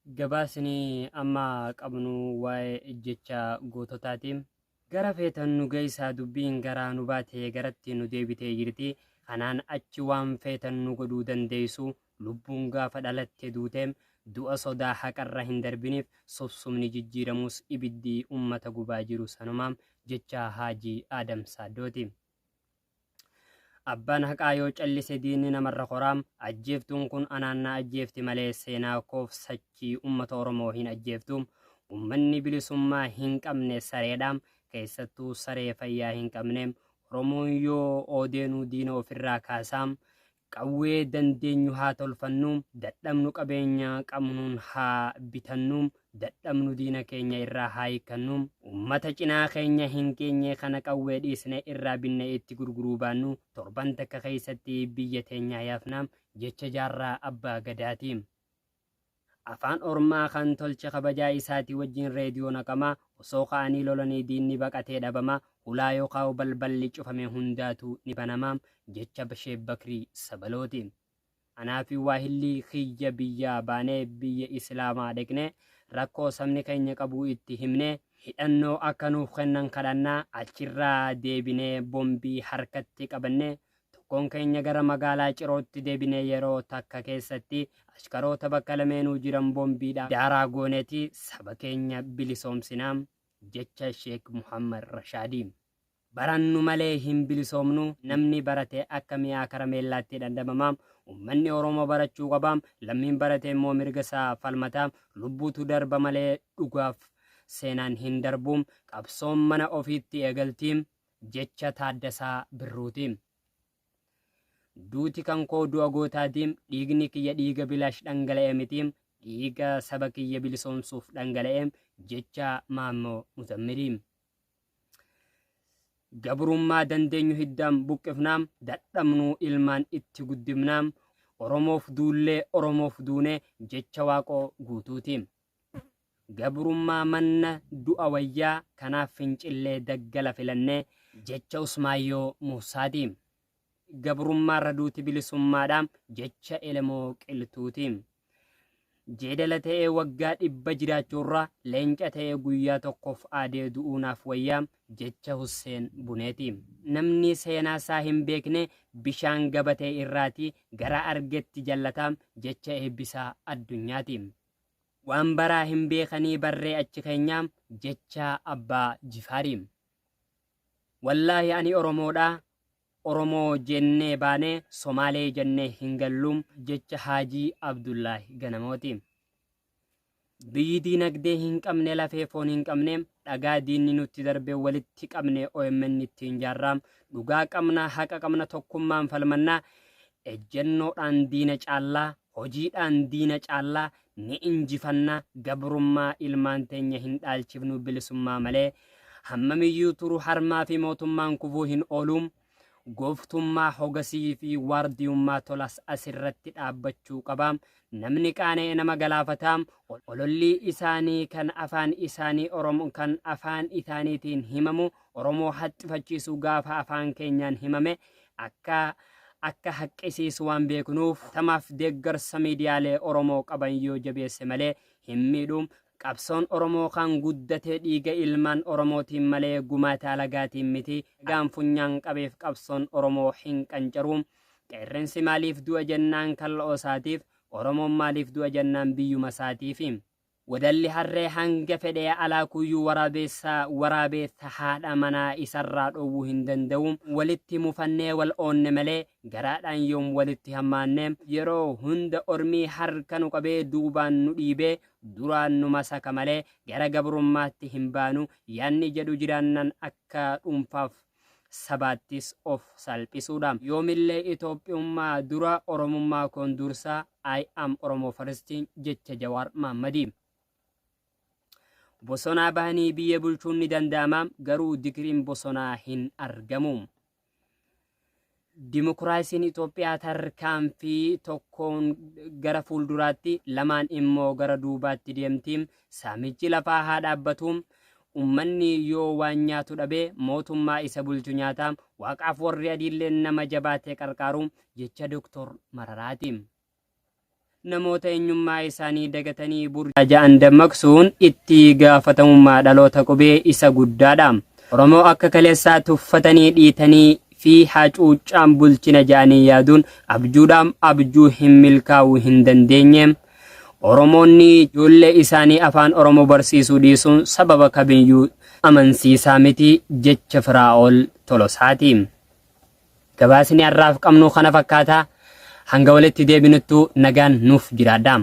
Gabaasni amma qabnu waa'ee jecha goototaati. Gara feetan nu geessaa, dubbiin garaa nu baate garatti nu deebitee jirti. Kanaan achi waan feetan nu godhuu dandeessu. Lubbuun gaafa dhalatte duute, du'a sodaa haqarra hin darbiniif subsumni jijjiiramus ibiddi ummata gubaa jiru sanuma, jecha Haajii Aadam Saaddooti. Abbaan haqaa yoo callise diinni namarra kora. Ajjeeftuun kun anaan na ajjeefti malee seenaa koof sachii ummata Oromoo hin ajjeeftu. Ummanni bilisummaa hin qabne sareedha. Keessattuu saree fayyaa hin qabne. Oromoon yoo oodeenuu diina ofirraa kaasa. Qawwee dandeenyu haa tolfannu, dadhabnu qabeenya qabnuun haa bitannu, dadhabnu diina keenya irraa haa hiikkannu. Ummata cinaa keenya hin geenye kana qawwee dhiisne irraa binne itti gurguruu baannu torban takka keessatti biyya teenyaa yaafna, jecha Jaarraa Abbaa Gadaati. Afaan ormaa kan tolche kabajaa isaatii wajjin reediyoo naqama, osoo ka'anii lolanii diinni baqatee dhabama, hulaa yookaan balballi cufame hundaatu ni banama, jecha Sheek Bakrii Sabalooti. Anaa fi waahilli kiyya biyyaa baanee biyya Islaamaa dhaqne, rakkoo sabni keenya qabu itti himne, hidhannoo akka nuuf kennan kadhannaa, achirraa deebinee bombii harkatti qabanne Tokkoon keenya gara magaalaa Cirootti deebinee yeroo takka keessatti ashkaroota bakka lameenuu jiran boombiidhaan daaraa gooneeti saba keenya bilisoomsina, jecha Sheek Muhammad Rashaadi. Barannu malee hin bilisoomnu, namni barate akka mi'aa karameellaatti dhandhamama. Ummanni Oromoo barachuu qaba, lammiin barate immoo mirga isaa falmata. Lubbuutu darba malee dhugaaf seenaan hin darbu. Qabsoon mana ofiitti eegalti. Jecha Taaddasaa Birruuti. Duuti kan koo du'a gootaati, dhiigni kiyya dhiiga bilaash dhangala'e miti, dhiiga saba kiyya bilisoomsuuf dhangala'e, jecha Maammoo Muzammiri. Gabrummaa dandeenyu hiddaan buqqifna, dadhabnuu ilmaan itti guddifna, Oromoof duullee Oromoof duune, jecha Waaqoo Guutuuti. Gabrummaa manna du'a wayyaa, kanaaf fincillee daggala filanne, jecha Usmaayyoo Muusaati. Gabrummaarra duuti bilisummaadha, jecha Elemoo Qiltuuti. Jeedala ta'ee waggaa 100 jiraachuurra leenca ta'ee guyyaa tokkoof aadee du'uu naaf wayya, jecha Husseen Buneeti. Namni seenaasaa hin beekne bishaan gabatee irraati gara argetti jallata, jecha Eebbisaa Addunyaati. Waan baraa hin beekanii barree achi keenya, jecha Abbaa Jifaari. Wallaahi ani Oromoodha, Oromoo jennee baane Somaalee jennee hin gallu, jecha Haajii Abdullaahi Ganamooti. Biyyi diinagdee hin qabne lafee foon hin qabne, dhagaa diinni nutti darbe walitti qabne omn ittiin jaarra. Dhugaa qabna, haqa qabna, tokkummaan falmanna, ejjennoodhaan diina caalla, Hojiidhaan diina caalla, ni injifanna, gabrummaa ilmaan teenya hin dhaalchifnu bilisummaa malee. Hammamiyyuu turu harmaa fi mootummaan kufuu hin oolu. Gooftummaa hogasii fi waardiyummaa tolas asirratti dhaabbachuu qaba. Namni qaana'e nama galaafata. Olollii isaanii kan afaan isaanii Oromo kan afaan isaaniitiin himamu Oromoo haxxifachiisu gaafa afaan keenyaan himame akka akka haqqisiisu waan beeknuuf tamaaf deeggarsa miidiyaalee Oromoo qaban yoo jabeesse malee hin miidhu. Qabsoon Oromoo kan guddate dhiiga ilmaan Oromootiin malee gumaata alagaatiin miti. Dhagaan funyaan qabeef qabsoon Oromoo hin qancaru. Qeerrensi maaliif du'a jennaan kalla'oo isaatiif, Oromoon maaliif du'a jennaan biyyuma isaatiifi. Wadalli harree hanga fedhe alaakuuyyuu waraabeessa waraabeessa haadha manaa isarraa dhoowwuu hin danda'u. Walitti mufannee wal oonne malee garaadhaan yoom walitti hammaanne. Yeroo hunda ormii harka nu qabee duubaan nu dhiibee duraan nu masaka malee gara gabrummaatti hin baanu yaanni jedhu jiraannan akka dhuunfaaf sabaattis of salphisuudha. Yoomillee Itoophiyummaa dura Oromummaa koon dursa, I am Oromo first, jecha Jawaar Mahaammadi. Bosonaa bahanii biyya bulchuun ni danda'ama, garuu digiriin bosonaa hin argamu. Dimokiraasiin Itoophiyaa tarkaanfii tokkoon gara fuulduraatti, lamaan immoo gara duubaatti deemti. Saamichi lafaa haa dhaabbatu. Ummanni yoo waan nyaatu dhabe mootummaa isa bulchu nyaata. Waaqaaf warri adiilleen nama jabaatee qarqaaru, jecha Doktor Mararaati. Namoota eenyummaa isaanii dagatanii burjaaja'an dammaqsuun itti gaafatamummaa dhaloota qubee isa guddaadha. Oromoo akka kaleessaa tuffatanii dhiitanii fi hacuuccaan bulchina ja'anii yaaduun abjuudhaam abjuu hin milkaa'uu hin dandeenye. Oromoonni ijoollee isaanii afaan Oromoo barsiisuu dhiisuun sababa kamiyyuu amansiisaa miti jecha Firaa'ol Tolosaati. Gabaasni har'aaf qabnu kana fakkaata. Hanga walitti deebinuttu nagaan nuuf jiraadhaa.